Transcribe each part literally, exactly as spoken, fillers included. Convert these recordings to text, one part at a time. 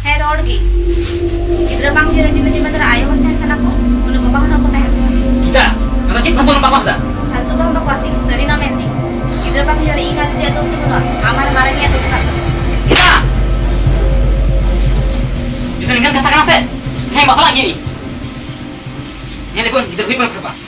ᱦᱮᱸ, ᱨᱚᱲ ᱜᱮ᱾ ᱜᱤᱫᱽᱨᱟᱹ ᱵᱟᱝ ᱦᱩᱭᱩᱜ ᱨᱮ ᱡᱤᱢᱟᱹ ᱡᱤᱢᱟᱹ ᱫᱟᱨᱟ ᱟᱭᱳ ᱦᱚᱲ ᱛᱟᱦᱮᱱ ᱠᱟᱱᱟ ᱠᱚ, ᱩᱱᱤ ᱵᱟᱵᱟ ᱦᱚᱸ ᱱᱚᱠᱚ ᱛᱟᱦᱮᱱ ᱠᱟᱱᱟ᱾ ᱪᱮᱫᱟᱜ? ᱟᱫᱚ ᱪᱮᱫ ᱵᱚᱠᱚᱞ ᱵᱟᱠᱚ ᱟᱥᱟ? ᱯᱷᱟᱞᱛᱩ ᱵᱟᱝ ᱵᱟᱠᱚ ᱟᱥᱤ, ᱥᱟᱹᱨᱤ ᱱᱟ ᱢᱮᱱᱛᱮ᱾ ᱜᱤᱫᱽᱨᱟᱹ ᱵᱟᱝ ᱦᱩᱭᱩᱜ ᱨᱮ ᱤᱧ ᱟᱨ ᱫᱤᱫᱤᱭᱟᱜ ᱫᱳᱥ ᱫᱚ ᱵᱟᱹᱱᱩᱜᱼᱟ, ᱟᱢ ᱟᱨ ᱢᱟᱨᱟᱝᱤᱭᱟᱜ ᱫᱳᱥ ᱠᱟᱱᱟ᱾ ᱪᱮᱫᱟᱜ? ᱡᱩᱫᱤ ᱱᱤᱝᱠᱟᱹᱱ ᱠᱟᱛᱷᱟ ᱠᱟᱱᱟ ᱥᱮ, ᱦᱮᱸ, ᱵᱟᱯᱞᱟᱜ ᱜᱤᱭᱟᱹᱧ᱾ ᱧᱮᱞ ᱠᱚᱣᱟᱹᱧ ᱜᱤᱫᱽᱨᱟᱹ ᱦᱩᱭᱩᱜ ᱠᱟᱱᱟ ᱥᱮ ᱵᱟᱝ᱾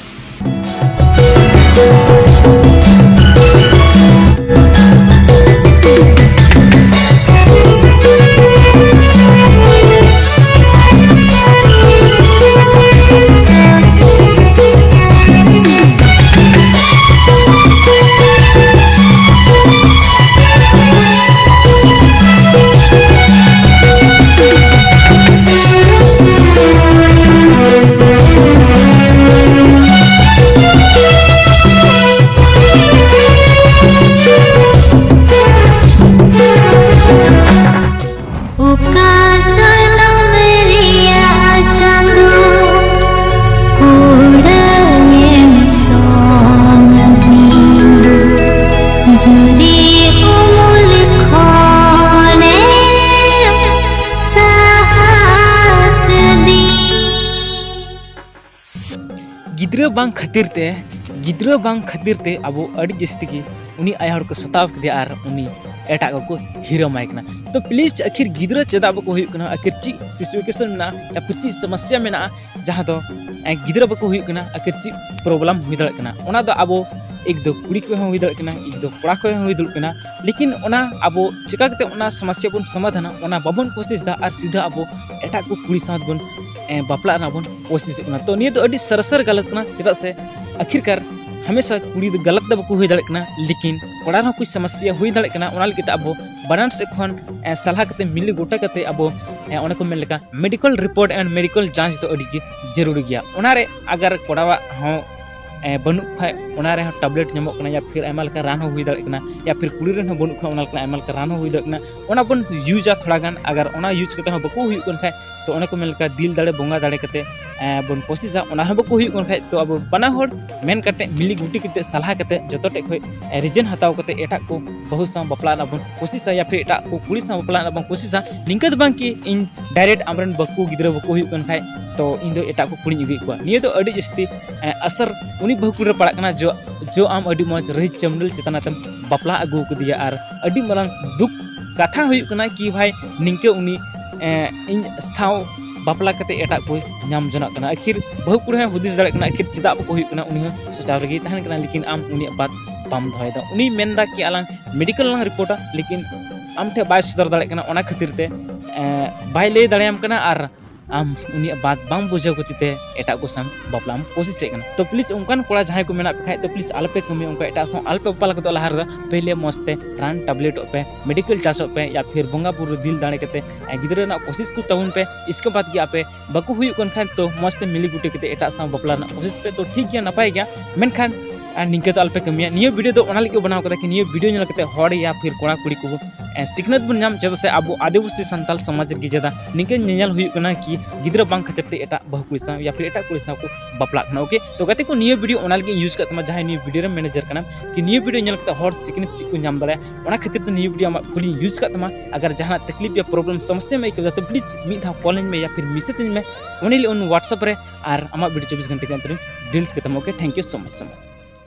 ᱚᱠᱟ ᱡᱚᱱᱚᱢ ᱨᱮᱭᱟᱜ ᱪᱟᱸᱫᱚ ᱠᱩᱲᱟᱹᱭᱮᱢ ᱥᱚᱝ ᱢᱤᱭᱟ, ᱡᱩᱫᱤ ᱩᱢᱩᱞ ᱠᱷᱚᱱᱮᱢ ᱥᱟᱦᱟ ᱠᱟᱹᱫᱤᱧ᱾ ᱜᱤᱫᱽᱨᱟᱹ ᱵᱟᱝ ᱠᱷᱟᱹᱛᱤᱨ ᱛᱮ, ᱜᱤᱫᱽᱨᱟᱹ ᱵᱟᱝ ᱠᱷᱟᱹᱛᱤᱨ ᱛᱮ ᱟᱵᱚ ᱟᱹᱰᱤ ᱡᱟᱹᱥᱛᱤ ᱜᱮ ᱩᱱᱤ ᱟᱭᱳ ᱦᱚᱲ ᱠᱚ ᱥᱟᱛᱟᱣ ᱠᱮᱫᱮᱭᱟ ᱟᱨ ᱩᱱᱤ ᱮᱴᱟᱜ ᱠᱚᱠᱚ ᱦᱤᱨᱟᱹᱢᱟᱭ ᱠᱟᱱᱟ᱾ ᱛᱚ please, ᱟᱹᱠᱷᱤᱨ ᱜᱤᱫᱽᱨᱟᱹ ᱪᱮᱫᱟᱜ ᱵᱟᱠᱚ ᱦᱩᱭᱩᱜ ᱠᱟᱱᱟ, ᱟᱹᱠᱷᱤᱨ ᱪᱮᱫ situation ᱢᱮᱱᱟᱜᱼᱟ ᱭᱟ ᱯᱷᱤᱨ ᱪᱮᱫ ᱥᱚᱢᱚᱥᱥᱟ ᱢᱮᱱᱟᱜᱼᱟ, ᱡᱟᱦᱟᱸ ᱫᱚ, ᱮ, ᱜᱤᱫᱽᱨᱟᱹ ᱵᱟᱠᱚ ᱦᱩᱭᱩᱜ ᱠᱟᱱᱟ, ᱟᱹᱠᱷᱤᱨ ᱪᱮᱫ problem ᱦᱩᱭ ᱫᱟᱲᱮᱭᱟᱜ ᱠᱟᱱᱟ? ᱚᱱᱟ ᱫᱚ ᱟᱵᱚ ᱮᱠ ᱫᱚ ᱠᱩᱲᱤ ᱠᱚ ᱦᱚᱸ ᱦᱩᱭ ᱫᱟᱲᱮᱭᱟᱜ ᱠᱟᱱᱟ, ᱮᱠ ᱫᱚ ᱠᱚᱲᱟ ᱠᱚ ᱦᱚᱸ ᱦᱩᱭ ᱫᱟᱲᱮᱭᱟᱜ ᱠᱟᱱᱟ᱾ ᱞᱮᱠᱤᱱ ᱚᱱᱟ ᱟᱵᱚ ᱪᱮᱠᱟ ᱠᱟᱛᱮ ᱚᱱᱟ ᱥᱚᱢᱚᱥᱥᱟ ᱵᱚᱱ ᱥᱚᱢᱟᱫᱷᱟᱱᱟ, ᱚᱱᱟ ᱵᱟᱵᱚᱱ ᱠᱳᱥᱤᱥ ᱮᱫᱟ ᱟᱨ ᱥᱤᱫᱷᱟᱹ ᱟᱵᱚ ᱮᱴᱟᱜ ᱠᱚ ᱠᱩᱲᱤ ᱥᱟᱶ ᱵᱚᱱ, ᱮ, ᱵᱟᱯᱞᱟᱜ ᱨᱮᱱᱟᱜ ᱵᱚᱱ ᱠᱳᱥᱤᱥᱚᱜ ᱠᱟᱱᱟ᱾ ᱛᱚ ᱱᱤᱭᱟᱹ ᱫᱚ ᱟᱹᱰᱤ ᱥᱟᱨᱟᱥᱟᱨ ᱜᱟᱞᱟᱛ ᱠᱟᱱᱟ, ᱪᱮᱫᱟᱜ ᱥᱮ ᱟᱹᱠᱷᱤᱨᱠᱟᱨ ᱦᱟᱢᱮᱥᱟ ᱠᱩᱲᱤ ᱫᱚ ᱜᱟᱞᱟᱛ ᱫᱚ ᱵᱟᱠᱚ ᱦᱩᱭ ᱫᱟᱲᱮᱭᱟᱜ ᱠᱟᱱᱟ, ᱞᱮᱠᱤᱱ ᱠᱚᱲᱟ ᱨᱮᱦᱚᱸ ᱠᱩᱪ ᱥᱚᱢᱚᱥᱥᱟ ᱦᱩᱭ ᱫᱟᱲᱮᱭᱟᱜ ᱠᱟᱱᱟ᱾ ᱚᱱᱟ ᱞᱟᱹᱜᱤᱫ ᱛᱮ ᱟᱵᱚ ᱵᱟᱱᱟᱨ ᱥᱮᱫ ᱠᱷᱚᱱ, ᱮ, ᱥᱟᱞᱦᱟ ᱠᱟᱛᱮ ᱢᱤᱞᱟᱹ ᱜᱚᱴᱟ ᱠᱟᱛᱮ ᱟᱵᱚ, ᱮ, ᱚᱱᱮ ᱠᱚ ᱢᱮᱱ ᱞᱮᱠᱟ medical report and medical ᱡᱟᱸᱪ ᱫᱚ ᱟᱹᱰᱤ ᱜᱮ ᱡᱟᱹᱨᱩᱲᱤ ᱜᱮᱭᱟ᱾ ᱚᱱᱟᱨᱮ ᱟᱜᱟᱨ ᱠᱚᱲᱟᱣᱟᱜ ᱦᱚᱸ, ᱮ, ᱵᱟᱹᱱᱩᱜ ᱠᱷᱟᱡ ᱚᱱᱟ ᱨᱮᱦᱚᱸ ᱴᱮᱵᱞᱮᱴ ᱧᱟᱢᱚᱜ ᱠᱟᱱᱟ, ᱭᱟ ᱯᱷᱤᱨ ᱟᱭᱢᱟ ᱞᱮᱠᱟ ᱨᱟᱱ ᱦᱚᱸ ᱦᱩᱭ ᱫᱟᱲᱮᱭᱟᱜ ᱠᱟᱱᱟ, ᱭᱟ ᱯᱷᱤᱨ ᱠᱩᱲᱤ ᱨᱮᱱ ᱦᱚᱸ ᱵᱟᱹᱱᱩᱜ ᱠᱷᱟᱡ ᱚᱱᱟ ᱞᱮᱠᱟᱱᱟᱜ ᱟᱭᱢᱟ ᱞᱮᱠᱟ ᱨᱟᱱ ᱦᱚᱸ ᱦᱩᱭ ᱫᱟᱲᱮᱭᱟᱜ ᱠᱟᱱᱟ᱾ ᱚᱱᱟ ᱵᱚᱱ ᱤᱭᱩᱡᱟ ᱛᱷᱚᱲᱟ ᱜᱟᱱ, ᱟᱜᱟᱨ ᱚᱱᱟ ᱤᱭᱩᱡᱽ ᱠᱟᱛᱮ ᱦᱚᱸ ᱵᱟᱠᱚ ᱦᱩᱭᱩᱜ ᱠᱟᱱ ᱠᱷᱟᱡ ᱛᱚ ᱚᱱᱮ ᱠᱚ ᱢᱮᱱ ᱞᱮᱠᱟ ᱫᱤᱞ ᱫᱟᱲᱮ ᱵᱚᱸᱜᱟ ᱫᱟᱲᱮ ᱠᱟᱛᱮ ᱮ, ᱵᱚᱱ ᱠᱳᱥᱤᱥᱟ, ᱚᱱᱟ ᱦᱚᱸ ᱵᱟᱠᱚ ᱦᱩᱭᱩᱜ ᱠᱟᱱ ᱠᱷᱟᱡ, ᱛᱚ ᱟᱵᱚ ᱵᱟᱱᱟ ᱦᱚᱲ ᱢᱮᱱ ᱠᱟᱛᱮ ᱢᱤᱞᱤ ᱜᱩᱴᱤ ᱠᱟᱛᱮ ᱥᱟᱞᱦᱟ ᱠᱟᱛᱮ ᱡᱚᱛᱚ ᱴᱷᱮᱡ ᱠᱷᱚᱡ ᱨᱤᱡᱮᱱ ᱦᱟᱛᱟᱣ ᱠᱟᱛᱮ ᱮᱴᱟᱜ ᱠᱚ ᱵᱟᱹᱦᱩ ᱥᱟᱶ ᱵᱟᱯᱞᱟ ᱨᱮᱱᱟᱜ ᱵᱚᱱ ᱠᱳᱥᱤᱥᱟ ᱭᱟ ᱯᱷᱤᱨ ᱮᱴᱟᱜ ᱠᱚ ᱠᱩᱲᱤ ᱥᱟᱶ ᱵᱟᱯᱞᱟ ᱨᱮᱱᱟᱜ ᱵᱚᱱ ᱠᱳᱥᱤᱥᱟ᱾ ᱱᱤᱝᱠᱟᱹ ᱫᱚ ᱵᱟᱝ ᱠᱤ ᱤᱧ ᱰᱟᱭᱨᱮᱠᱴ ᱟᱢᱨᱮᱱ ᱵᱟᱹᱦᱩ ᱜᱤᱫᱽᱨᱟᱹ ᱵᱟᱠᱚ ᱦᱩᱭᱩᱜ ᱠᱟᱱ ᱠᱷᱟᱡ ᱛᱚ ᱤᱧ ᱫᱚ ᱮᱴᱟᱜ ᱠᱚ ᱠᱩᱲᱤᱧ ᱟᱹᱜᱩᱭᱮᱫ ᱠᱚᱣᱟ᱾ ᱱᱤᱭᱟᱹ ᱫᱚ ᱟᱹᱰᱤ ᱡᱟᱹᱥᱛᱤ ᱮ, ᱟᱥᱟᱨ ᱩᱱᱤ ᱵᱟᱹᱦᱩ ᱠᱩᱲᱤ ᱨᱮ ᱯᱟᱲᱟᱜ ᱠᱟᱱᱟ ᱡᱚ, ᱡᱚ ᱟᱢ ᱟᱹᱰᱤ ᱢᱚᱡᱽ ᱨᱟᱹᱦᱤ ᱪᱟᱹᱢᱰᱟᱹᱞ ᱪᱮᱛᱟᱱ ᱟᱛᱮᱢ ᱵᱟᱯᱞᱟ ᱟᱹᱜᱩ ᱠᱟᱫᱮᱭᱟ᱾ ᱟᱨ ᱟᱹᱰᱤ ᱢᱟᱨᱟᱝ ᱫᱩᱠ ᱠᱟᱛᱷᱟ ᱦᱩᱭᱩᱜ ᱠᱟᱱᱟ ᱠᱤ ᱵᱷᱟᱭ ᱱᱤᱝᱠᱟᱹ ᱩᱱᱤ ᱮ, ᱤᱧ ᱥᱟᱶ ᱵᱟᱯᱞᱟ ᱠᱟᱛᱮ ᱮᱴᱟᱜ ᱠᱚᱭ ᱧᱟᱢ ᱡᱚᱱᱟᱜ ᱠᱟᱱᱟ᱾ ᱟᱹᱠᱷᱤᱨ ᱵᱟᱹᱦᱩ ᱠᱩᱲᱤ ᱦᱚᱸᱭ ᱦᱩᱫᱤᱥ ᱫᱟᱲᱮᱭᱟᱜ ᱠᱟᱱᱟ ᱟᱹᱠᱷᱤᱨ ᱪᱮᱫᱟᱜ ᱵᱟᱠᱚ ᱦᱩᱭᱩᱜ ᱠᱟᱱᱟ, ᱩᱱᱤ ᱦᱚᱸ ᱥᱚᱪᱟᱣ ᱨᱮᱜᱮᱭ ᱛᱟᱦᱮᱱ ᱠᱟᱱᱟ, ᱞᱮᱠᱤᱱ ᱟᱢ ᱩᱱᱤᱭᱟᱜ ᱵᱟᱛ ᱵᱟᱢ ᱫᱚᱦᱚᱭᱮᱫᱟ᱾ ᱩᱱᱤᱭ ᱢᱮᱱᱫᱟ ᱠᱤ ᱟᱞᱟᱝ ᱢᱮᱰᱤᱠᱮᱞ ᱞᱟᱝ ᱨᱤᱯᱳᱨᱴᱟ, ᱞᱮᱠᱤᱱ ᱟᱢ ᱴᱷᱮᱱ ᱵᱟᱭ ᱥᱚᱫᱚᱨ ᱫᱟᱲᱮᱭᱟᱜ ᱠᱟᱱᱟ, ᱚᱱᱟ ᱠᱷᱟᱹᱛᱤᱨ ᱛᱮ ᱮ, ᱵᱟᱭ ᱞᱟᱹᱭ ᱫᱟᱲᱮᱭᱟᱢ ᱠᱟᱱᱟ ᱟᱨ ᱟᱢ ᱩᱱᱤᱭᱟᱜ ᱵᱟᱛ ᱵᱟᱝ ᱵᱩᱡᱷᱟᱹᱣ ᱠᱷᱟᱹᱛᱤᱨ ᱛᱮ ᱮᱴᱟᱜ ᱠᱚ ᱥᱟᱶ ᱵᱟᱯᱞᱟᱢ ᱠᱳᱥᱤᱥᱮᱫ ᱠᱟᱱᱟ᱾ ᱛᱚ ᱯᱞᱤᱡ ᱚᱱᱠᱟᱱ ᱠᱚᱲᱟ ᱡᱟᱦᱟᱸᱭ ᱠᱚ ᱢᱮᱱᱟᱜ ᱯᱮ ᱠᱷᱟᱡ ᱛᱚ ᱯᱞᱤᱡ ᱟᱞᱚᱯᱮ ᱠᱟᱹᱢᱤᱭᱟ, ᱚᱱᱠᱟ ᱮᱴᱟᱜ ᱥᱟᱶ ᱟᱞᱚᱯᱮ ᱵᱟᱯᱞᱟ ᱞᱟᱹᱜᱤᱫ ᱞᱟᱦᱟ ᱨᱮᱫᱚ ᱯᱮᱦᱞᱮ ᱢᱚᱡᱽ ᱛᱮ ᱨᱟᱱ ᱴᱮᱵᱞᱮᱴᱚᱜ ᱯᱮ, ᱢᱮᱰᱤᱠᱮᱞ ᱪᱟᱨᱡᱚᱜ ᱯᱮ, ᱭᱟ ᱯᱷᱤᱨ ᱵᱚᱸᱜᱟ ᱵᱩᱨᱩ ᱨᱮ ᱫᱤᱞ ᱫᱟᱲᱮ ᱠᱟᱛᱮ ᱮ, ᱜᱤᱫᱽᱨᱟᱹ ᱨᱮᱱᱟᱜ ᱠᱳᱥᱤᱥ ᱠᱚ ᱛᱟᱵᱚᱱ ᱯᱮ᱾ ᱤᱥᱠᱮ ᱵᱟᱫ ᱜᱮ ᱟᱯᱮ ᱵᱟᱠᱚ ᱦᱩᱭᱩᱜ ᱠᱟᱱ ᱠᱷᱟᱱ ᱛᱚ ᱢᱚᱡᱽ ᱛᱮ ᱢᱤᱞᱤ ᱜᱩᱴᱤ ᱠᱟᱛᱮ ᱮᱴᱟᱜ ᱥᱟᱶ ᱵᱟᱯᱞᱟ ᱨᱮᱱᱟᱜ ᱠᱳᱥᱤᱥ ᱯᱮ᱾ ᱛᱚ ᱴᱷᱤᱠ ᱜᱮᱭᱟ, ᱱᱟᱯᱟᱭ ᱜᱮᱭᱟ, ᱢᱮᱱᱠᱷᱟᱱ ᱟᱨ ᱱᱤᱝᱠᱟᱹ ᱫᱚ ᱟᱞᱚᱯᱮ ᱠᱟᱹᱢᱤᱭᱟ᱾ ᱱᱤᱭᱟᱹ ᱵᱷᱤᱰᱤᱭᱳ ᱫᱚ ᱚᱱᱟ ᱞᱟᱹᱜᱤᱫ ᱵᱮᱱᱟᱣ ᱠᱟᱫᱟ ᱠᱤ ᱱᱤᱭᱟᱹ ᱵᱷᱤᱰᱤᱭᱳ ᱧᱮᱞ ᱠᱟᱛᱮ ᱦᱚᱲ ᱭᱟ ᱯᱷᱤᱨ ᱠᱚᱲᱟ ᱠᱩᱲᱤ ᱠᱚ ᱮ, ᱥᱤᱠᱷᱱᱟᱹᱛ ᱵᱚᱱ ᱧᱟᱢ, ᱪᱮᱫᱟᱜ ᱥᱮ ᱟᱵᱚ ᱟᱹᱫᱤᱵᱟᱹᱥᱤ ᱥᱟᱱᱛᱟᱞ ᱥᱚᱢᱟᱡᱽ ᱨᱮᱜᱮ ᱡᱟᱫᱟ ᱱᱤᱝᱠᱟᱹ ᱧᱮᱧᱮᱞ ᱦᱩᱭᱩᱜ ᱠᱟᱱᱟ ᱠᱤ ᱜᱤᱫᱽᱨᱟᱹ ᱵᱟᱝ ᱠᱷᱟᱹᱛᱤᱨ ᱛᱮ ᱮᱴᱟᱜ ᱵᱟᱹᱦᱩ ᱠᱩᱲᱤ ᱥᱟᱶ ᱭᱟ ᱯᱷᱤᱨ ᱮᱴᱟᱜ ᱠᱩᱲᱤ ᱥᱟᱶ ᱠᱚ ᱵᱟᱯᱞᱟᱜ ᱠᱟᱱᱟ᱾ ᱳᱠᱮ, ᱛᱚ ᱜᱟᱛᱮ ᱠᱚ, ᱱᱤᱭᱟᱹ ᱵᱷᱤᱰᱤᱭᱳ ᱚᱱᱟ ᱞᱟᱹᱜᱤᱫ ᱤᱧ ᱤᱭᱩᱡᱽ ᱠᱟᱜ ᱛᱟᱢᱟ, ᱡᱟᱦᱟᱸᱭ ᱱᱤᱭᱟᱹ ᱵᱷᱤᱰᱤᱭᱳ ᱨᱮ ᱢᱮᱱᱮᱡᱟᱨ ᱠᱟᱱᱟ ᱠᱤ ᱱᱤᱭᱟᱹ ᱵᱷᱤᱰᱤᱭᱳ ᱧᱮᱞ ᱠᱟᱛᱮ ᱦᱚᱲ ᱥᱤᱠᱷᱱᱟᱹᱛ ᱪᱮᱫ ᱠᱚ ᱧᱟᱢ ᱫᱟᱲᱮᱭᱟᱜᱼᱟ, ᱚᱱᱟ ᱠᱷᱟᱹᱛᱤᱨ ᱛᱮ ᱱᱤᱭᱟᱹ ᱵᱷᱤᱰᱤᱭᱳ ᱟᱢᱟᱜ ᱠᱩᱞᱤᱧ ᱤᱭᱩᱡᱽ ᱠᱟᱜ ᱛᱟᱢᱟ᱾ ᱟᱜᱟᱨ ᱡᱟᱦᱟᱱᱟᱜ ᱛᱟᱠᱞᱤᱯ ᱭᱟ ᱯᱨᱚᱵᱞᱮᱢ ᱥᱚᱢᱚᱥᱥᱟ ᱢᱮ ᱟᱹᱭᱠᱟᱹᱣ ᱫᱟ ᱛᱚ ᱯᱞᱤᱡ ᱢᱤᱫ ᱫᱷᱟᱣ ᱠᱚᱞ ᱟᱹᱧ ᱢᱮ ᱭᱟ ᱯᱷᱤᱨ ᱢᱮᱥᱮᱡᱽ ᱟᱹᱧ ᱢᱮ, ᱚᱱᱮ ᱞᱟᱹᱜᱤᱫ ᱩᱱ WhatsApp ᱨᱮ, ᱟᱨ ᱟᱢᱟᱜ ᱵᱷᱤᱰᱤᱭᱳ ᱪᱚᱵᱵᱤᱥ ᱜᱷᱚᱱᱴᱟ ᱠᱮ ᱟᱱᱛᱚᱨ ᱤᱧ ᱰᱤᱞᱤᱴ ᱠᱟᱛᱟᱢᱟ᱾ Okay, thank you so much, so much.